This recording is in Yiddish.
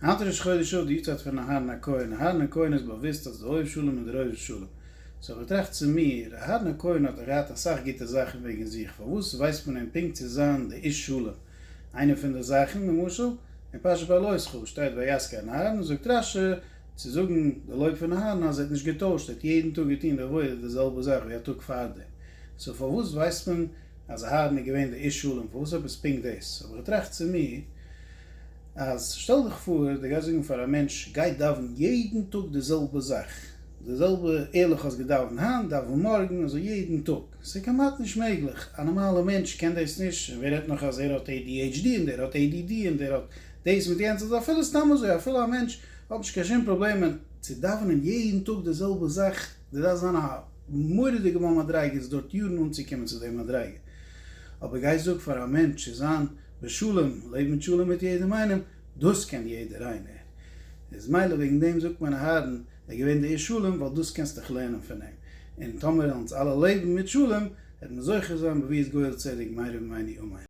היינט איז ראש חודש אב, די יארצייט פון אהרן הכהן. אהרן הכהן איז באוואוסט אלס די אוהב שלום און דער אוהב שלום. so איך טראכט צו מיר, אהרן הכהן האט דאך געהאט אסאך גוטע זאכן וועגן זיך, פארוואס ווייסט מען אים פונקט צו זיין די איש שלום? איינע פון די זאכן, למשל, אין פרשת בהעלותך שטייט ויעש כן אהרן, זאגט רש"י, צו זאגן די לויב פון אהרן אז ער האט נישט געטוישט, ער האט יעדן טאג געטון די עבודה די זעלבע זאך ווי א טאג פארדעם. so פארוואס ווייסט מען אז אהרן איז געווען די איש שלום, פארוואס עפעס פונקט דאס? האב איך געטראכט צו מיר, אז שטעל דיך פאר דו גייסט זאגן פאר א מענטש גיי דאווען יעדן טאג די זעלבע זאך, די זעלבע ערליך האסט געדאווענט היינט דאווען מארגן אזוי יעדן טאג, ס'איז כמעט נישט מעגליך, א נארמאלע מענטש קען דאס נישט, און ווער רעדט נאך אז ער האט ADHD און דער האט ADD און דער האט דאס מיט יענץ, אז אפילו סתם אזוי אפילו א מענטש האט נישט קיין שום פראבלעמען צו דאווענען יעדן טאג די זעלבע זאך, דו דארפסט זיין א מורא'דיגע בעל מדריגה, עס דויערט יארן אנצוקומען צו די מדריגה, אבער גיי זאג פאר א מענטש צו זיין בשלום, לעבן מיט שלום מיט יעדעם איינעם, דאס קען יעדער איינער. איז מילא וועגן דעם זאגט מען אהרן איז געווען די איש שלום, ווייל דאס קענסט דיך לערנען פון אים. און טאמער אונז אלע לעבן מיט שלום, וועט מען זוכה זיין בביאת גואל צדק מהרה בימינו אמן.